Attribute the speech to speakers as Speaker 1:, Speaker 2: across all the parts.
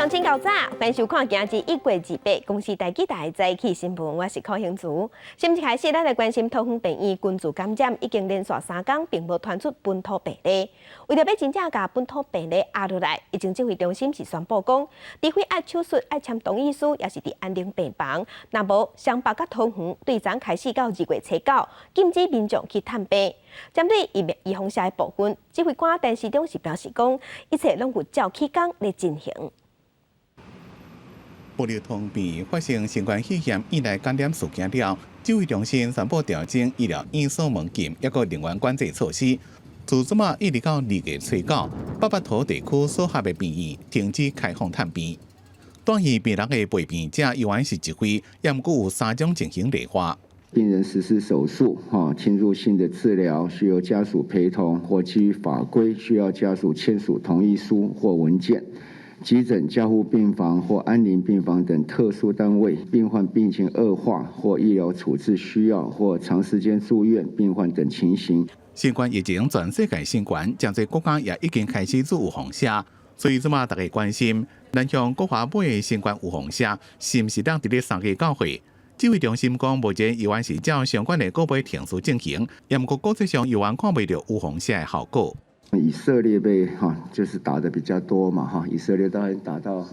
Speaker 1: 鄉親𠢕早，歡迎收看今日1月28公視台語台早起新聞，我是柯興慈。新聞開始，咱來關心桃園病院群聚感染已經連續3工，並無傳出本土病例。為著欲真正共本土病例壓落來，疫情指揮中心是宣布講，除非愛手術、愛簽同意書，抑是佇安寧病房，若無雙北佮桃園對昨開始到2月初9，禁止民眾去探病。針對疫苗預防射的部分，指揮官陳時中是表示講，一切攏有照起工咧進行。
Speaker 2: 埔里桃病發生新冠肺炎院內感染事件了，指揮中心宣布調整醫療院所門禁，抑閣人員管制措施。自這馬一直到2月初9，北北桃地區所轄的病院停止開放探病。住院病人的陪病者猶原是一位，抑毋過有三種情形例外。
Speaker 3: 病人實施手術、哈侵入性的治療，需要家屬陪同，或基於法規需要家屬簽署同意書或文件。急診加護病房或安寧病房等特殊單位，病患病情惡化或醫療處置需要或長時間住院病患等情形。
Speaker 2: 新冠疫情全世界新冠，誠濟國家也已經開始做預防射，所以這馬大家關心，南向國華買的新冠預防射是毋是當佇咧三月到貨？指揮中心講，目前猶原是照相關的購買程序進行，抑毋過國際上猶原看袂著預防射的效果。
Speaker 3: 以色列被哈就是打得比較多嘛哈，以色列大概打到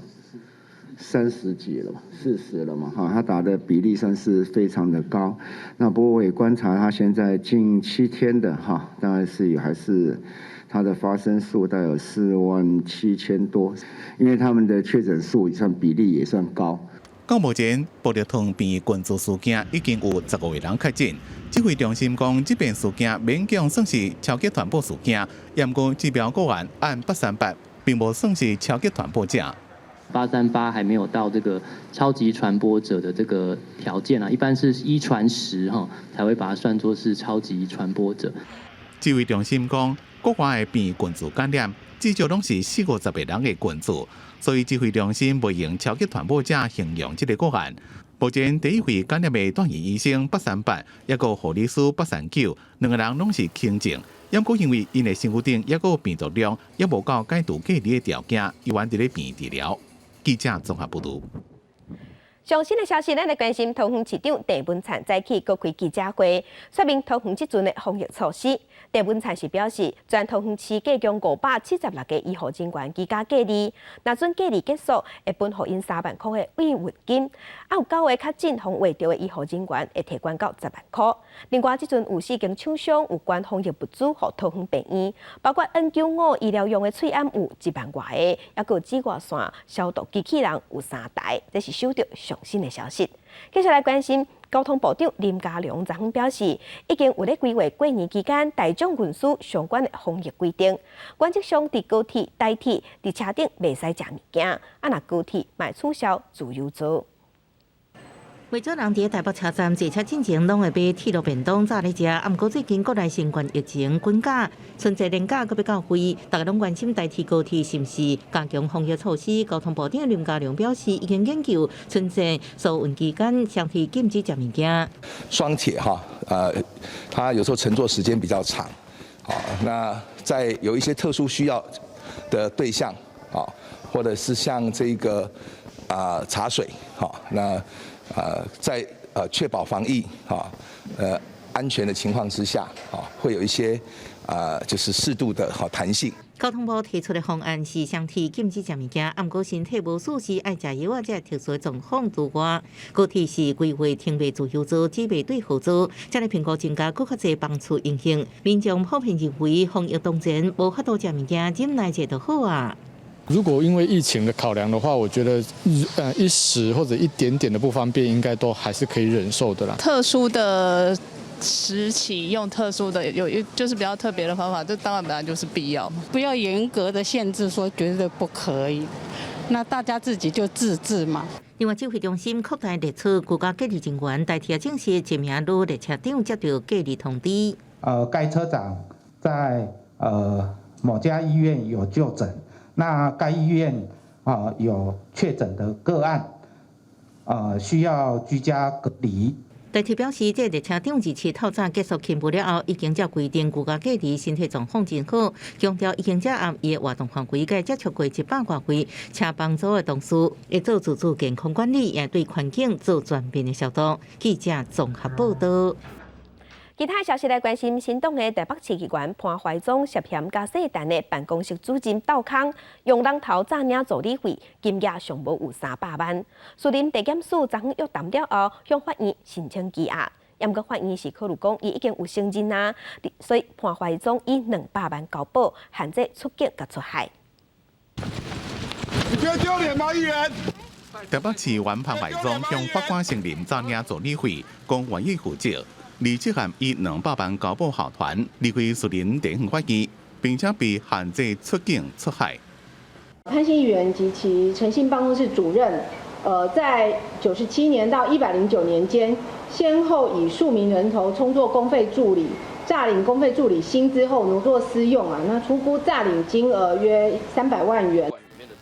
Speaker 3: 30幾了嘛，40了嘛哈，他打的比例算是非常的高。那不過我也觀察他現在近7天的哈，當然是還是它的發生數大概有4萬7千多，因為他們的確診數也算比例也算高。
Speaker 2: 到目前，埔綠桃病院群聚事件已經有15個人確診。指揮中心講，這遍事件勉強算是超級傳播事件，毋過這標個案按838，並無算是超級傳播者。
Speaker 4: 838還沒有到這個超級傳播者的這個條件啊，一般是1傳10哈，才會把它算作是超級傳播者。
Speaker 2: 指揮中心講，國外的病院群聚感染至少攏是四五十個人的群聚，所以指揮中心袂用超級傳播者形容這個個案。目前第一位感染的住院醫生838，抑閣護理師839，兩個人攏是輕症，毋過因為𪜶的身軀頂抑閣有病毒量，猶無到解除隔離的條件，猶原佇咧病院治療。記者綜合報導。
Speaker 1: 上新的消息，咱來關心桃園市長鄭文燦早起閣開記者會，說明桃園這陣的防疫措施。鄭文燦是表示，全桃園市計共576個醫護人員居家隔離，若準隔離結束，會分予𪜶3萬箍的慰問金。啊，有九個確診予穢著的醫護人員會提懸到10萬箍。另外，這陣有四間廠商有捐防疫物資予桃園病院，包括 N95醫療用的喙罨有1萬外個，抑閣有紫外線消毒機器人有三台。這是收著上新的消息。繼續來關心，交通部長林佳龍昨昏表示，已經有咧規劃過年期間大眾運輸相關的防疫規定。原則上，佇高鐵、台鐵佇車頂袂使食物件，啊，若高鐵嘛取消自由座。
Speaker 5: 袂少人佇台北車站坐車進前，攏會買鐵路便當炸來食。啊，毋過最近國內新冠疫情滾價，春節連假閣欲到位，大家攏關心台鐵高鐵是毋是加強防疫措施。交通部長林佳龍表示，已經研究春節疏運期間雙鐵禁止食物件。
Speaker 6: 雙鐵哈，它有時候乘坐時間比較長，好，那在有一些特殊需要的對象，啊，或者是像這個啊茶水，好，那。在確保防疫哈安全的情況之下，啊，會有一些就是適度的好彈性。
Speaker 5: 交通部提出的方案是雙鐵禁止食物件，毋過身體無舒適愛食藥仔，這特殊狀況除外。高鐵是規劃停賣自由座，只賣對號座，這來評估增加閣較濟班次運行。民眾普遍認為防疫當前無法度食物件，忍耐者就好啊。
Speaker 7: 如果因為疫情的考量的話，我覺得一時或者一點點的不方便，應該都還是可以忍受的啦。
Speaker 8: 特殊的時期用特殊的有一就是比較特別的方法，這當然本來就是必要。
Speaker 9: 不要嚴格的限制，說絕對不可以，那大家自己就自治嘛。
Speaker 5: 另外，指揮中心擴大列出居家隔離人員，台鐵證實一名女列車長接到隔離通知。
Speaker 10: 該車長在某家醫院有就診。那該醫院啊有確診的個案，需要居家隔離。
Speaker 5: 台鐵表示，這列車長27透早結束勤務了後，已經照規定居家隔離，身體狀況真好。強調已經這暗伊的活動範圍共接觸過100外位車房組的同事，會做自主健康管理，也對環境做全面的消毒。記者綜合報道。
Speaker 1: 其他消息來關心，新黨的台北市議員潘懷宗涉嫌佮世陳的辦公室主任鬥空，用人頭詐領助理費，金額上無有300萬。士林地檢署昨昏約談了後，向法院申請羈押。毋過法院是考慮講，伊已經有承認啊，所以潘懷宗以200萬交保，限制出境佮出海。
Speaker 11: 你覺得丟臉嗎，議員？
Speaker 2: 台北市議員潘懷宗向法官承認詐領助理費，講願意負責。27號以200萬交保候傳，離開士林地方法院，並且被限制出境出海。
Speaker 12: 潘姓議員及其陳姓辦公室主任，在97年到109年間，先後以數名人頭充作公費助理，詐領公費助理薪資後挪作私用啊，那初估詐領金額約300萬元。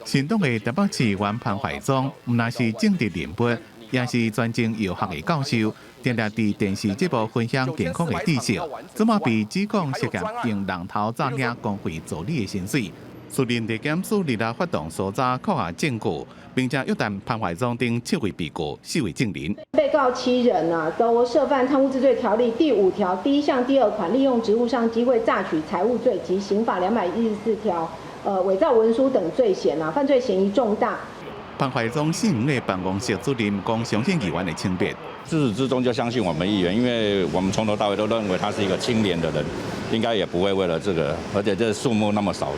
Speaker 2: 新黨的台北市議員潘懷宗，毋但是政治人物，也是專精藥學的教授，定定佇電視節目分享健康的知識，這馬被指控涉嫌用人頭詐領公費助理的薪水。士林地檢署日來發動搜查扣押證據，並且約談潘懷宗等七位被告、四位證人。
Speaker 12: 被告七人啊，都涉犯貪污治罪條例第5條第1項第2款，利用職務上機會詐取財物罪及刑法214條，偽造文書等罪嫌啊，犯罪嫌疑重大。
Speaker 2: 潘懷宗姓吳的辦公室主任講，相信議員的清白。
Speaker 13: 自始至終就相信我們議員，因為我們從頭到尾都認為他是一個清廉的人，應該也不會為了這個，而且這數目那麼少，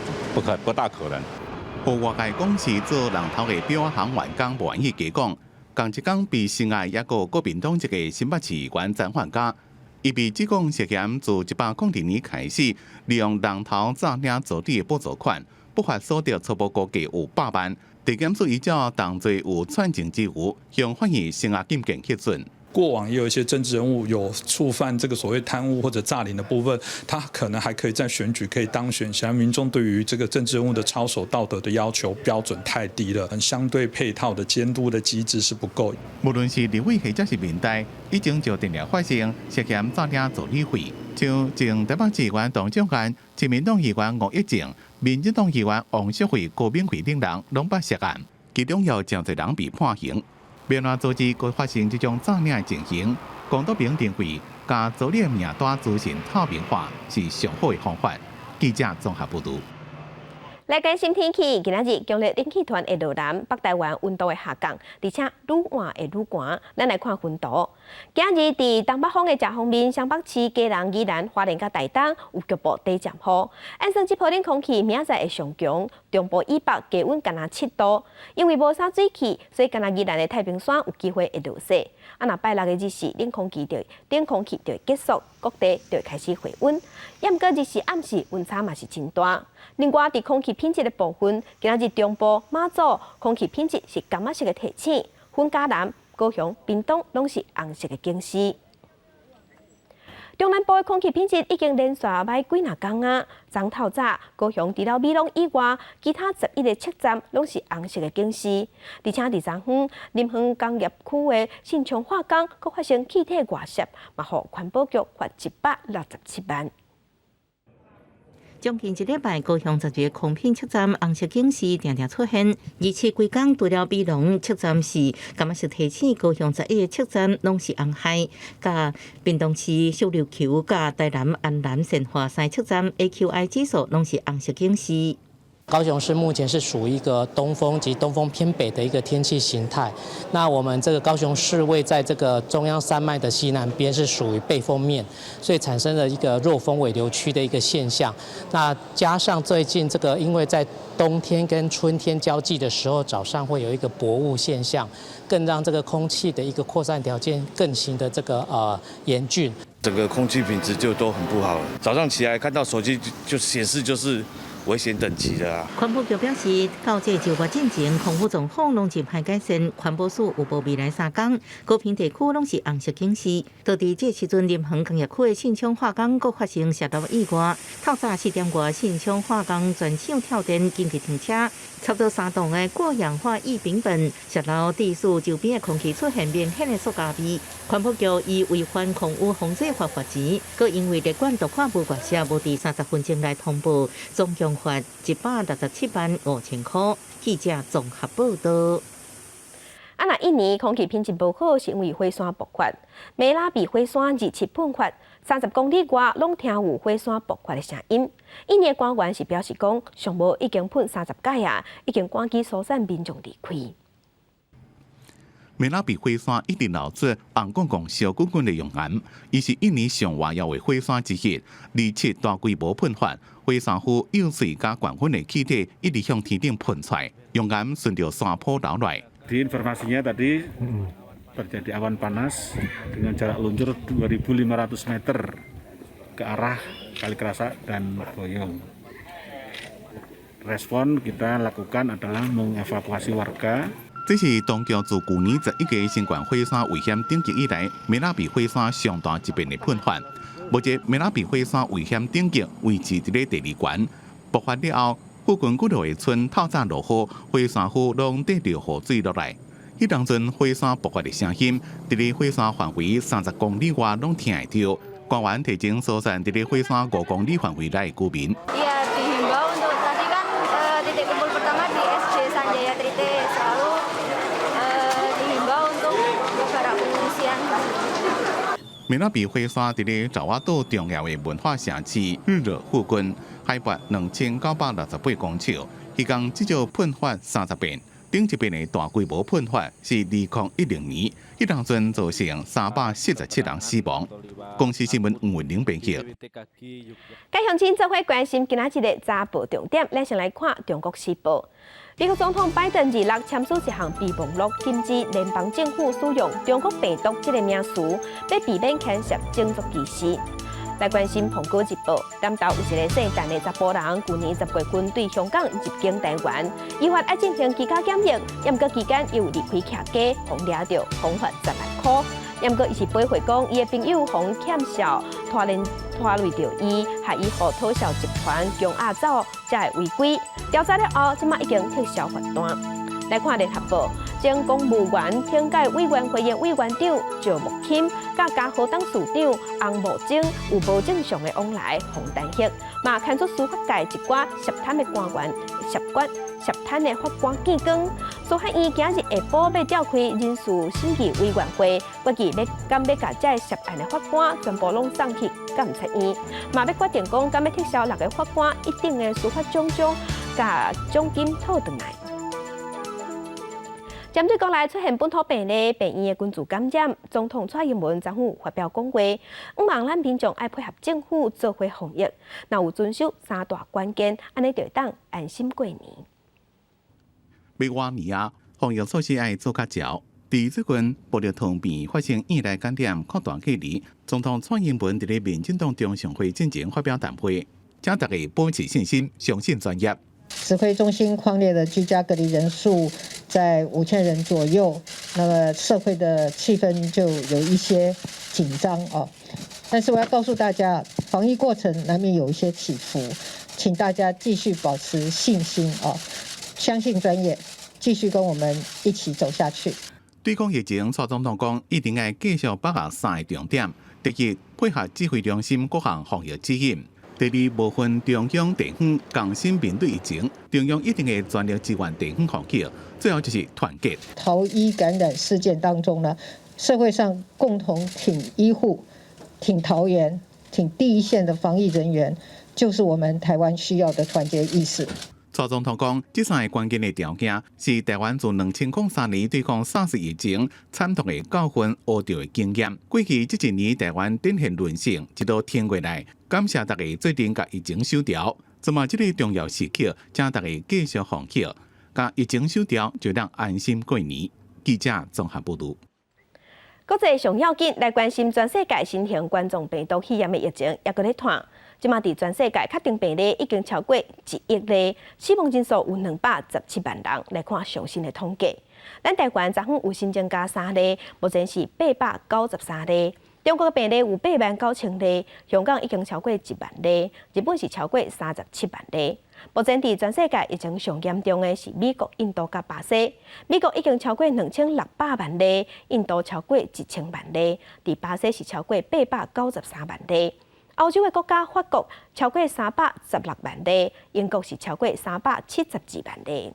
Speaker 13: 不大可能。
Speaker 2: 予外界講是做人頭的錶仔行員工無願意加講，仝一工被深愛抑閣國民黨籍的新北市議員曾煥嘉，伊被指控涉嫌自102年開始，利用人頭詐領助理的補助款，不法所得初步估計有百萬。地檢署依照同罪有串證之虞，向法院聲押禁見核准。
Speaker 14: 過往也有一些政治人物有觸犯這個所謂貪污或者詐領的部分，他可能還可以在選舉可以當選。顯然民眾對於這個政治人物的操守道德的要求標準太低了，相對配套的監督的機制是不夠。
Speaker 2: 無論是立委或者是民代，以前就定定發生涉嫌詐領助理費，像前台北市議員董仲安、親民黨議員吳益政、民進黨議員王淑惠、高敏慧等人攏捌涉案，其中有誠濟人被判刑。民安組織閣發生這種詐領的情形，龔德明認為，將助理名單資訊透明化是上好的方法。記者綜合報導。
Speaker 1: 來關心天氣，今仔日強烈冷氣團會落南，北台灣溫度會下降，而且愈晚會愈寒。咱來看溫度，今日佇東北風的食風面，雙北市、基隆、宜蘭、花蓮佮台東有局部短暫雨。按算這波冷空氣明仔載會上強，中部以北低溫干焦7度，因為無啥水汽，所以干焦宜蘭的太平山有機會會落雪。啊，若拜六的日時，冷空氣就會結束，各地就會開始回溫。毋過日時暗時溫差嘛是真大。另外，佇空氣品質的部分，今仔日中部、馬祖空氣品質是柑仔色的提醒，雲嘉南、高雄、屏東攏是紅色的警示。中南部的空氣品質已經連續䆀幾若工啊！昨透早，高雄除了美濃以外，其他11個測站攏是紅色的警示。而且佇昨昏，林園工業區的信昌化工閣發生氣體外洩，嘛予環保局罰167萬。
Speaker 5: 將近一禮拜，高雄12個空品測站紅色警示定定出現，而且規工除了美濃測站是柑仔色提醒，高雄11個測站攏是紅海，佮屏東市小琉球佮台南安南善化三測站 AQI 指數攏是紅色警示。
Speaker 15: 高雄市目前是屬於一個東風及東風偏北的一個天氣形態。那我們這個高雄市位在這個中央山脈的西南邊，是屬於背風面，所以產生了一個弱風尾流區的一個現象。那加上最近這個，因為在冬天跟春天交際的時候，早上會有一個薄霧現象，更讓這個空氣的一個擴散條件更形的這個嚴峻。
Speaker 16: 整個空氣品質就都很不好了。早上起來看到手機就顯示就是
Speaker 11: 危險等級的啊。
Speaker 5: 環保局表示，到這個週末進前，空污狀況攏真歹改善。環保署有報未來3工，高屏地區攏是紅色警示。就佇這時陣，林園工業區的信昌化工閣發生洩漏意外。透早4點外，信昌化工全廠跳電，緊急停車。差不多3棟的過氧化異丙苯洩漏，致使周邊的空氣出現明顯的塑膠味。環保局以違反空污防制法罰錢，閣因為列管毒化無外泄，無佇30分鐘內通報，總共罰167萬5千箍。記者綜合報道。
Speaker 1: 啊，若印尼空氣品質無好，是因為火山爆發。梅拉比火山27噴發，30公里外攏聽有火山爆發的聲音。印尼官員是表示講，上無已經噴30擺啊，已經趕緊疏散民眾離開。
Speaker 2: 梅拉比火山一直流出紅滾滾、燒滾滾的熔岩，伊是印尼上活躍的火山之一。27大規模噴發，火山灰、幼碎佮懸粉的氣體一直向天頂噴出來，熔岩順著山坡流落來。
Speaker 16: Di informasinya tadi terjadi awan panas dengan jarak luncur 2.500 meter ke arah Kalikrasak dan Boyong. Respon kita lakukan adalah mengevakuasi warga.
Speaker 2: 這是當局自舊年11個新冠火山危險等級以來，梅拉比火山上大一遍的噴發。目前梅拉比火山危險等級維持佇咧第二懸。爆發了後，附近幾落個村透早落雨，火山灰攏帶著雨水落來。彼當陣火山爆發的聲音，佇咧火山範圍30公里外攏聽會著。官員提前疏散佇咧火山5公里範圍內的居民。
Speaker 17: Iya, dihimbau untuk tadi kan titik kumpul pertama di SD Sanjaya Tritis, lalu dihimbau untuk ke barak pengungsian.
Speaker 2: 梅拉比火山佇咧爪哇島重要的文化城市日惹附近，海拔2968公尺，彼工至少噴發30遍。頂一遍的大規模噴發是2010年，彼當陣造成377人死亡。公視新聞吳文玲編輯。
Speaker 1: 佮鄉親做伙關心今仔日的早報重點，咱先來看《中國時報》。美國總統拜登26簽署一項備忘錄，禁止聯邦政府使用“中國病毒”這個名詞，欲避免牽涉種族歧視。來關心《蘋果日報》，南投有一個姓陳的查埔人，舊年10月份對香港入境台灣，依法愛進行居家檢疫，毋過期間伊有離開徛家，予掠著，予罰10萬箍。毋過伊是駁回講，伊的朋友予欠數拖連拖累著伊，害伊予討數集團強壓走，才會違規。調查了後，這馬已經撤銷罰單。來看聯合報，前公務員懲戒委員會的委員長趙木欽，佮家和董事長洪慕貞有無正常的往來，予彈劾，嘛牽出司法界一寡涉貪的官員、涉官、涉貪的法官見光。司法院今日下晡欲召開人事審議委員會，決議欲敢欲共這涉案的法官全部攏送去監察院，嘛欲決定講敢欲撤銷六個法官一等的司法獎章，共獎金討轉來。針對國內出現本土病例、病院的群聚感染，總統蔡英文昨昏發表講話，向望咱民眾愛配合政府做伙防疫，若有遵守三大關鍵，按呢就會當安心過年。
Speaker 2: 欲倚年啊，防疫措施愛做較足。佇最近，伯樂糖病發生院內感染擴大隔離，總統蔡英文佇咧民進黨中常會進前發表談話，請大家保持信心，相信專業。
Speaker 12: 指揮中心匡列的居家隔離人數在5000人左右，那麼社會的氣氛就有一些緊張哦。但是我要告訴大家，防疫過程難免有一些起伏，請大家繼續保持信心哦，相信專業，繼續跟我們一起走下去。
Speaker 2: 對抗疫情，蔡總統講一定愛繼續把握三個重點：第一，配合指揮中心各項防疫指引；第二，無分中央地方，共心面對疫情，中央一定會全力支援地方防疫。最後就是團結。
Speaker 12: 桃醫感染事件當中呢，社會上共同挺醫護、挺桃園、挺第一線的防疫人員，就是我們台灣需要的團結意識。
Speaker 2: 蔡總統講，這三個關鍵的條件是台灣自2003年對抗 SARS 疫情慘痛的教訓學著的經驗。過去這一年，台灣展現韌性，一路挺過來，感謝大家做陣共疫情守牢。這馬這個重要時刻，請大家繼續防疫，共疫情守牢，就當安心過年。記者綜合報導。
Speaker 1: 國際上要緊來關心全世界新型冠狀病毒肺炎的疫情，猶閣咧湠。這馬佇全世界確診病例已經超過1億例，死亡人數有217萬人。來看上新的統計，咱台灣昨昏有新增加三例，目前是893例。中國的病例有8萬9千例，香港已經超過1萬例，日本是超過37萬例。目前佇全世界疫情上嚴重的是美國、印度佮巴西。美國已經超過2600萬例，印度超過1000萬例，佇巴西是超過893萬例。歐洲的國家法國超過316萬例，英國是超過372萬例。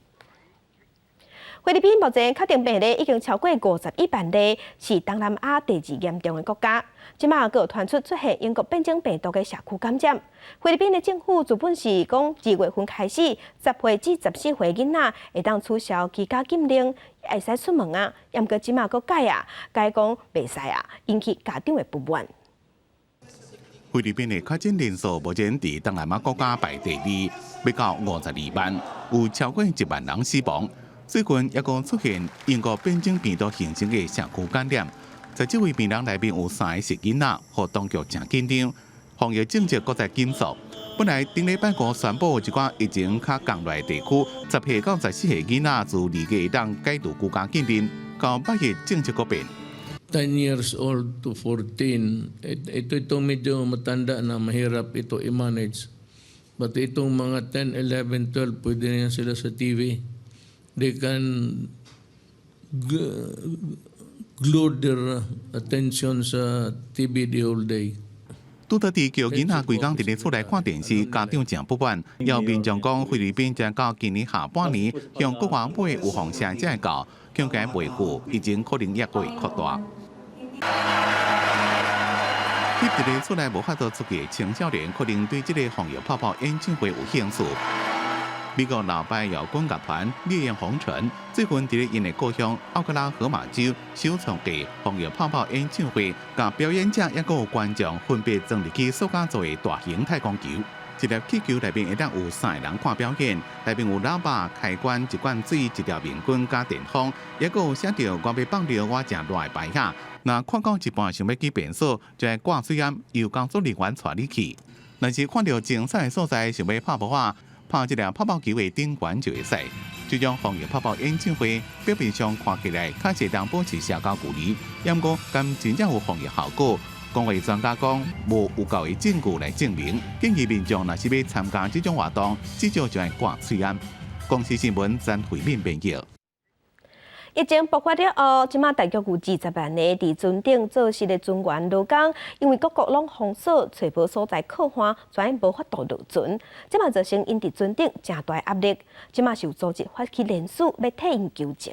Speaker 1: 菲律賓目前確診病例已經超過51萬例，是東南亞第二嚴重的國家。這馬閣傳出出現英國變種病毒的社區感染。菲律賓的政府原本是講，2月份開始，10歲至14歲囡仔會當取消居家禁令，會使出門啊。毋過這馬閣改啊，改講袂使啊，引起家長的不滿。
Speaker 2: 菲律賓的確診人數目前佇東南亞國家排第二，欲到52萬，有超過1萬人死亡。最近抑閣出現英國變種病毒形成的社區感染，在這位病人內面有三个是囡仔，予當局誠緊張，防疫政策閣再緊縮。本來頂禮拜五宣布一寡疫情較降落的地區，10歲到14歲囡仔自二月會當解除居家禁令，到8月政策閣變。
Speaker 11: 10 years old to 14, ito itong medyo matanda na mahirap ito i-manage. But itong mga 10, 11, 12, pwede na yan sila sa TV. They can glue their attention sa TV the whole day.
Speaker 2: 拄著佇叫囡仔規工佇咧厝內看電視，家長誠不滿，有民眾講菲律賓將到今年下半年向國外買預防針才會夠，恐驚袂赴，疫情可能猶閣會擴大。翕佇咧厝內無法度出去的青少年，可能對這个防疫泡泡演唱會有興趣。美國老牌搖滾樂團烈焰紅唇最近佇咧𪜶的故鄉奧克拉荷馬州首創的防疫泡泡演唱會，共表演者抑閣有觀眾分別裝入去塑膠做的大型太空球。一粒氣球內面會當有三个人看表演，內面有喇叭、開關、一罐水、一條面巾佮電風，抑閣有寫著我欲放著我誠熱的牌仔。若看到一半想欲去便所，就愛掛喙罨，由工作人員帶你去。若是看著精彩的所在，想欲拍噗仔，拍這粒泡泡球的頂懸就會使。這種防疫泡泡演唱會，表面上看起來較濟人保持社交距離，毋過敢真正有防疫效果？公衛專家講，無有夠的證據來證明。建議民眾若是欲參加這種活動，至少就愛掛喙罨。公視新聞曾慧敏編譯。
Speaker 1: 疫情爆發了後，這馬大約有20萬个佇船頂做事的船員勞工，因為各國攏封鎖，揣無所在靠岸，所以無法度落船。這馬造成𪜶佇船頂誠大壓力。這馬是有組織發起聯署，欲替𪜶求情。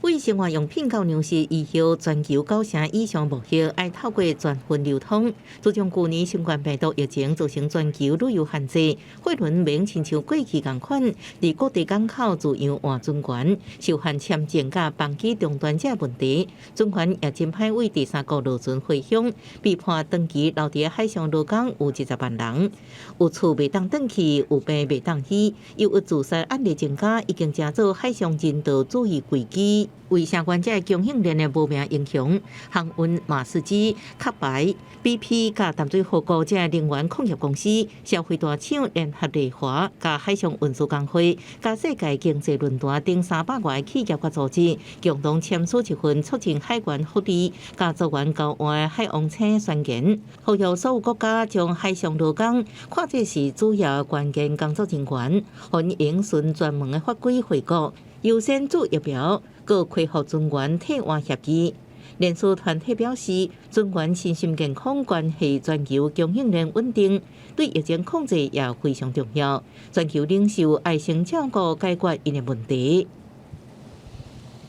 Speaker 5: 為生活用品到糧食醫藥，全球九成以上貿易愛透過船運流通。自從舊年新冠病毒疫情造成全球旅遊限制，貨輪袂親像過去仝款，佇各地港口自由換船員，受限簽證佮班機中斷這問題，船員也真歹為第三國落船回鄉，被判長期留佇海上勞工有20萬人，有厝袂當轉去，有病袂當醫，憂鬱自殺案例增加，已經成做海上人道主義危機。為相關這供應鏈的無名英雄，航運馬士基、殼牌、BP 佮淡水河谷這能源礦業公司、消費大廠聯合利華、佮海上運輸工會、佮世界經濟論壇等300外企業佮組織，共同簽署一份促進海員福利、佮資源交換的海王星宣言，呼籲所有國家將海上勞工看作是主要關鍵工作人員，歡迎循專門的法規回國，優先注疫苗。閣恢復船員替換協議。聯署團體表示，船員身心健康關係全球供應鏈穩定，對疫情控制也非常重要。全球領袖愛先照顧解決𪜶的問題。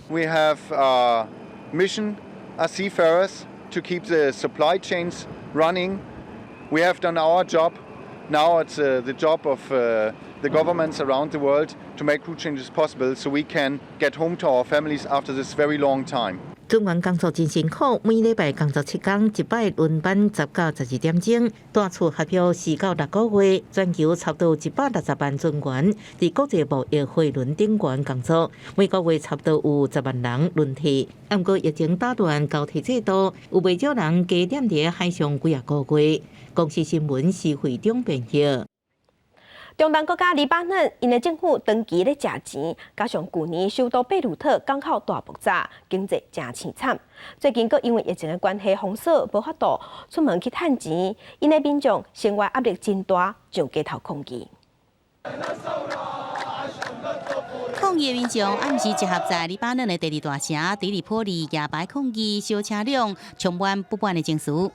Speaker 18: We have a mission as seafarers to keep the supply chains running. We have done our job. Now it's the job of the governments around the world to make crew changes possible so we can get home to our families after this very long time.
Speaker 5: 船員工作真辛苦，每禮拜工作7工，一擺輪班10到12點鐘，大厝合約4到6個月，全球差不多160萬船員佇國際貿易貨輪頂懸工作，每個月差不多有10萬人輪替。毋過疫情打亂交替制度，有袂少人加踮佇海上幾仔個月。公視新聞施惠中編譯。
Speaker 1: 中東國家黎巴嫩，𪜶的政府長期咧食錢，加上舊年首都貝魯特港口大爆炸，經濟誠凄慘。最近閣因為疫情的關係封鎖，無法度出門去趁錢，𪜶的民眾生活壓力真大，上街頭抗議。
Speaker 19: 抗議的民眾暗時集合在黎巴嫩的第二大城底里波利，舉牌抗議，燒車輛，充滿不滿的情緒。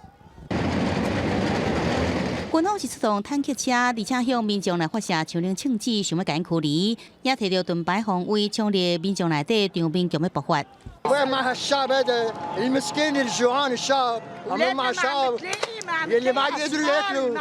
Speaker 19: 軍方是出動坦克車，而且向民眾來發射槍槍槍子，想欲共𪜶驅離，也提著盾牌防衛，衝入民眾內底，場面強欲爆發。
Speaker 20: وين مع هالشعب هذا المسكين الجوعان الشعب عم مع الشعب يلي ما عاد يقدروا ياكلوا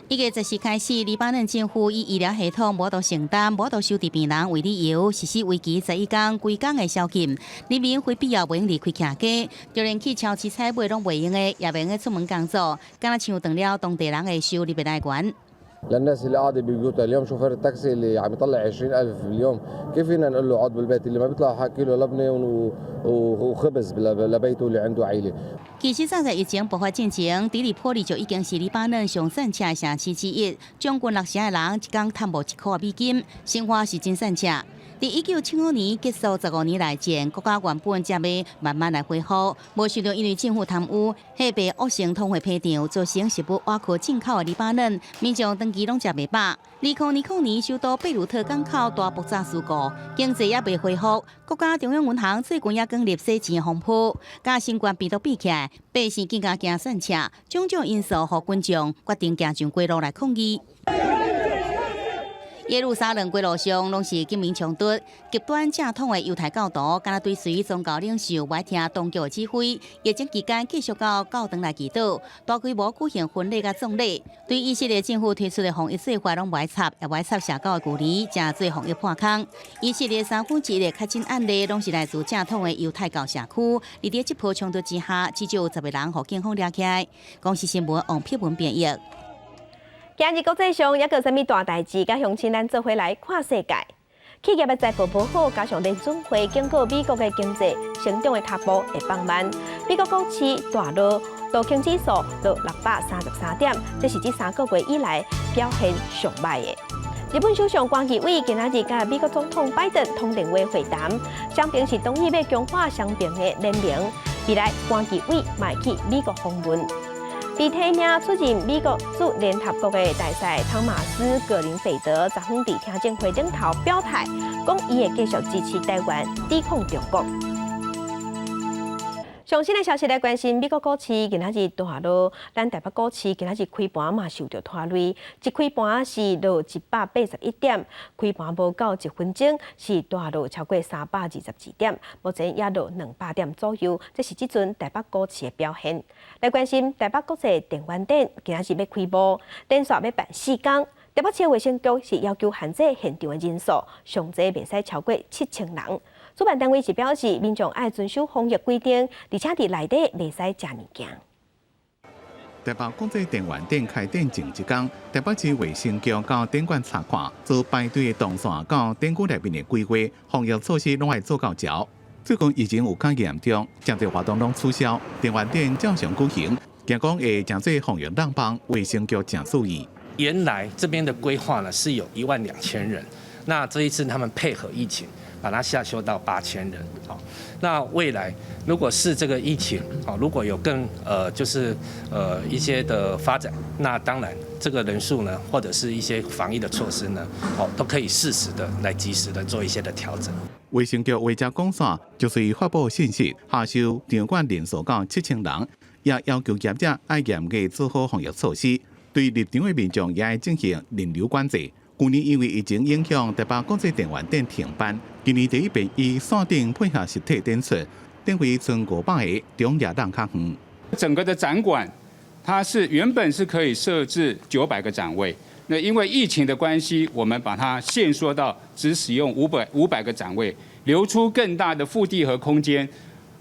Speaker 19: 1月10日開始，黎巴嫩政府以醫療系統無度承擔、無度收治病人為理由，實施為期11工、規工的宵禁，人民非必要袂用離開徛家，就連去超市採買攏袂用的，也袂用出門工作，敢若像斷了當地人的收入的來源。
Speaker 21: للناس اللي قاعده ببيوتها اليوم شوفير التاكسي اللي عم يطلع 20000 باليوم كيف فينا نقول له اقعد بالبيت اللي ما بيطلع حق كيلو لبنه وخبز لبيته اللي عنده عيله。
Speaker 19: 其實早在疫情爆發進前，底里波利就已經是黎巴嫩上散赤的城市之一，將近六成的人一工趁無1箍美金，生活是真散赤。佇1975年結束15年內戰，國家原本才欲慢慢來恢復，無想著因為政府貪污，貨幣惡性通貨膨脹，造成食物倚靠進口的黎巴嫩民眾長期攏食袂飽。2020年首都貝魯特港口大爆炸事故，經濟猶未恢復，國家中央銀行最近也經歷洗錢風波，佮新冠病毒比起來，百姓更加驚散赤，種種因素，予群眾決定行上街路來抗議。耶路撒冷街路上攏是警民衝突，極端正統的猶太教徒，敢若追隨宗教領袖，無愛聽當局的指揮。疫情期間繼續到教堂來祈禱，大規模舉行婚禮佮葬禮。對以色列政府推出的防疫計劃攏無愛插，也無愛插社交的距離，成做防疫破空。以色列1/3的確診案例攏是來自正統的猶太教社區。佇這波衝突之下，至少有10個人予警方掠起來。公視新聞王碧文編譯。
Speaker 1: 今日國際上猶閣有啥物大代誌？佮鄉親咱做伙來看世界。企業的財報無好，加上聯準會警告美國的經濟成長的腳步會放慢。美國股市大落，道瓊指數落633點，這是這3個月以來表現上䆀的。日本首相關貴偉今仔日佮美國總統拜登通電話會談，雙邊是同意欲強化雙邊的聯盟。未來關貴偉嘛會去美國訪問。被提名出任美國駐聯合國的大使湯馬斯·格林菲德，昨昏佇聽證會頂頭表態，講伊會繼續支持台灣抵抗中國。上新的消息來關心，美國股市今仔日大落，咱台北股市今仔日開盤嘛受著拖累，一開盤是落181點，開盤無夠一分鐘是大落超過322點，目前也落200點左右，這是這陣台北股市的表現。來關心台北國際電玩展今仔日欲開幕，連續欲辦4工。台北市衛生局是要求限制現場的人數，上濟袂使超過7000人。主辦單位是表示，民眾愛遵守防疫規定，而且佇內底袂使食物件。
Speaker 2: 台北國際電玩展開展前一工，台北市衛生局到展館查看，做排隊的動線到展區內面的規劃，防疫措施攏愛做到足。最近疫情有較嚴重，誠濟活動攏取消，電玩展照常舉行，驚講會成做防疫漏幫，衛生局誠注意。
Speaker 22: 原來這邊的規劃呢是有1萬2千人，那這一次他們配合疫情，把它下修到8000人。好，那未來如果是這個疫情，如果有更就是一些的發展，那當然這個人數呢，或者是一些防疫的措施呢，都可以適時的來及時的做一些的調整。
Speaker 2: 衛生局話才講煞，就是發布信息，下修場館人數到7000人，也要求業者愛嚴格做好防疫措施。對入場的民眾也愛進行人流管制。舊年因為疫情影響，台北國際電玩展停辦。今年第一遍以線頂配合實體展出，展位賰500個，中野人較遠。
Speaker 23: 整個的展館，它是原本是可以設置900個展位，那因為疫情的關係，我們把它限縮到只使用500個展位，留出更大的腹地和空間。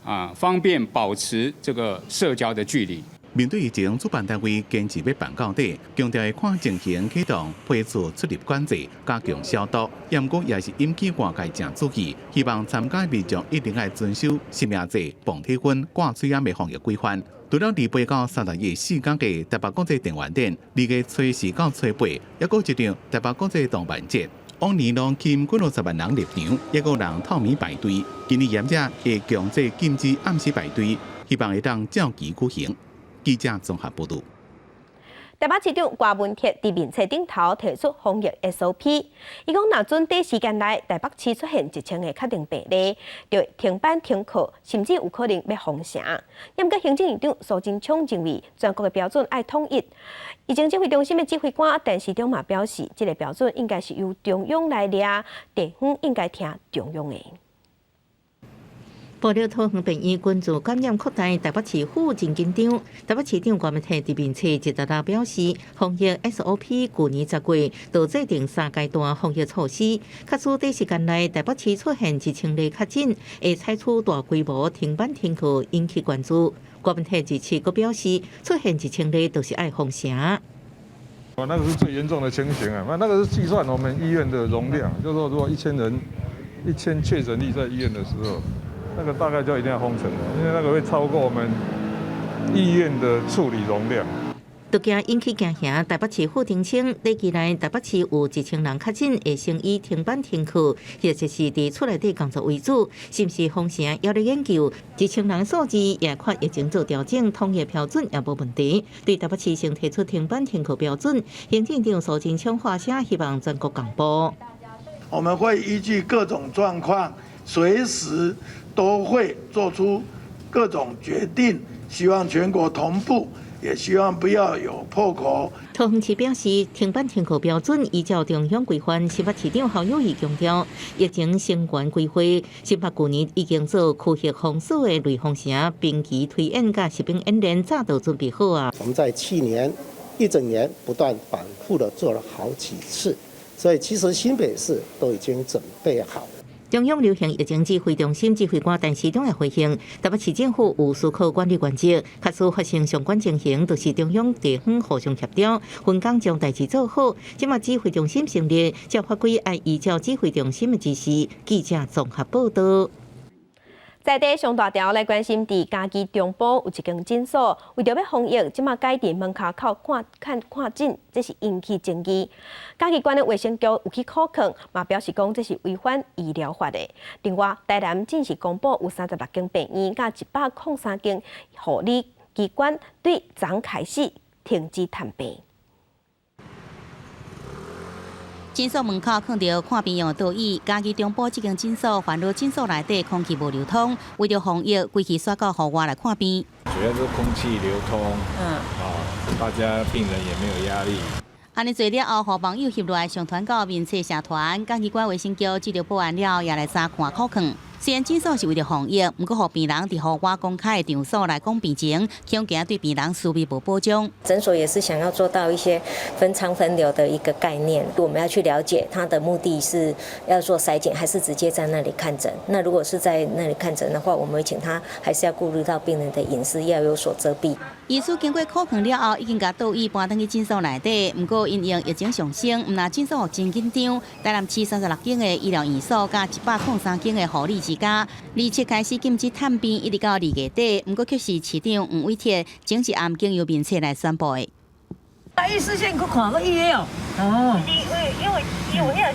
Speaker 23: 啊，方便保持這個社交的距離。
Speaker 2: 面對疫情，主辦單位堅持欲辦到底，強調會看情形啟動批出出入管制，加強消毒。毋過也是引起外界誠注意，希望參加民眾一定愛遵守實名制、磅體溫、掛喙罨的防疫規範。除了28到314工的台北國際電玩展，2月24到初八，猶閣一場台北國際動漫節。往年攏吸引幾落十萬人入場，猶閣有人透暝排隊。今年業者會強制禁止暗時排隊，希望會當照期舉行。記者綜合報道。
Speaker 1: 台北市長郭文鐵佇面冊頂頭提出防疫 SOP，伊講若準短時間內台北市出現1000個確診病例，就會停班停課，甚至有可能欲封城。毋過行政院長蘇貞昌認為，全國的標準愛統一。疫情指揮中心的指揮官陳時中嘛表示，這個標準應該是由中央來定，地方應該聽中央的。
Speaker 5: 爆料桃園病院群組感染擴大，台北市府真緊張。台北市長郭文鐵佇面冊一直表示，防疫 SOP 舊年10月就制定三階段防疫措施，假使短時間內台北市出現1000例確診，會採取大規模停班停課，引起關注。郭文鐵這次閣表示，出現1000例就是愛封城。
Speaker 3: 哦，那個是最嚴重的情形啊！那那個是計算我們醫院的容量，就是說如果1000人，1000確診例在醫院的時候。那個大概就一定要封城了，因為那個會超過我們醫院的處理容量。
Speaker 5: 都驚引起驚嚇，台北市府澄清，短期內台北市有1000人確診，會先以停班停課，或者是佇厝內底工作為主，是毋是封城猶咧研究？1000人數字也看疫情做調整，統一標準也無問題。對台北市先提出停班停課標準，行政長蘇貞昌發聲，希望全國共步。
Speaker 4: 我們會依據各種狀況，隨時都會做出各種決定，希望全國同步，也希望不要有破口。
Speaker 5: 桃園市表示，停班停課標準依照中央規範。新北市長侯友宜強調，疫情相關規劃，新北舊年已經做區域封鎖的類封城，兵棋推演佮實兵演練早就準備好啊。
Speaker 6: 我們在去年一整年不斷反覆的做了好幾次，所以其實新北市都已經準備好。
Speaker 5: 中央流行疫情指揮中心指揮官陳時中也回應，台北市政府有思考管理原則，假使發生相關情形，就是中央地方互相協調，分工將代誌做好。這馬指揮中心成立，照法規愛依照指揮中心的指示。記者綜合報道。
Speaker 1: 在地上大條來關心，佇嘉義中部有一間診所，為著欲防疫，這馬改佇門跤口看看看診，這是引起爭議。嘉義縣的衛生局有去考核，嘛表示講這是違反醫療法的。另外，台南正式公布有36間病院佮103間護理機關對昨開始停止探病。
Speaker 19: 診所門口囥著看病用的桌椅，嘉義中部這間診所煩惱診所內底空氣無流通，為著防疫，規氣煞到戶外來看病。
Speaker 24: 主要是空氣流通，啊，大家病人也沒有壓力。
Speaker 19: 按呢做了後，予網友翕落來上傳到面冊社團，嘉義縣衛生局接著報案了，也來查看口況。雖然診所是為著防疫，毋過予病人佇戶外公開的場所來講病情，恐驚對病人私密無保障。
Speaker 25: 診所也是想要做到一些分艙分流的一個概念，我們要去了解他的目的是要做篩檢，還是直接在那裡看診？那如果是在那裡看診的話，我們會請他還是要顧慮到病人的隱私，要有所遮蔽。
Speaker 19: 醫師經過考核了後，已經共桌椅搬轉去診所內底，毋過因應疫情上升，毋但診所真緊張，台南市36間的醫療院所佮103間的護理之家，27開始禁止探病，一直到2月底。毋過卻是市長黃偉哲前一暗經由面冊來宣布的。
Speaker 26: 啊，伊視線閣看閣伊的哦。哦。
Speaker 27: 因為因為伊有彼個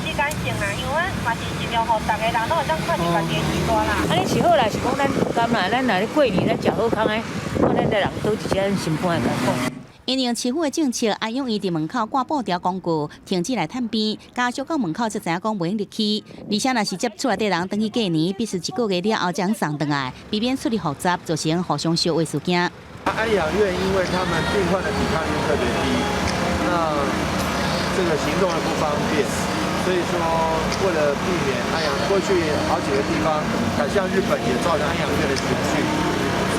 Speaker 27: 時間性啊，因為阮嘛是盡量予逐个人攏會當看著家己的序單啦。
Speaker 26: 按呢是好啦，是講咱有感啦，咱若咧過年咱食好康的，看咱的人佗一隻心肝會共講。
Speaker 19: 因應市府的政策，安養院佇門口掛布條公告，停止來探病，家屬到門口才知影講袂用入去。而且若是接厝內底人轉去過年，必須一個月了後才送轉來，避免出入複雜，造成互相相話事件。
Speaker 28: 安養院因為他們病患的抵抗力特別低，那這個行動又不方便，所以說為了避免安養，過去好幾個地方，像日本也造成安養院的群聚，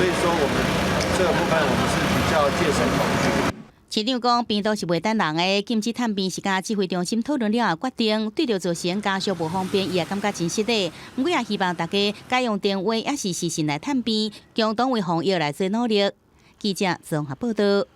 Speaker 28: 所以說我們這個部分我們是比較戒慎恐懼。
Speaker 19: 市長講，病毒是袂等人的，禁止探病是佮指揮中心討論了後決定，對著造成家屬無方便，伊也感覺真失禮。毋過也希望大家改用電話抑是視訊來探病，共同為防疫來做努力。記者綜合報道。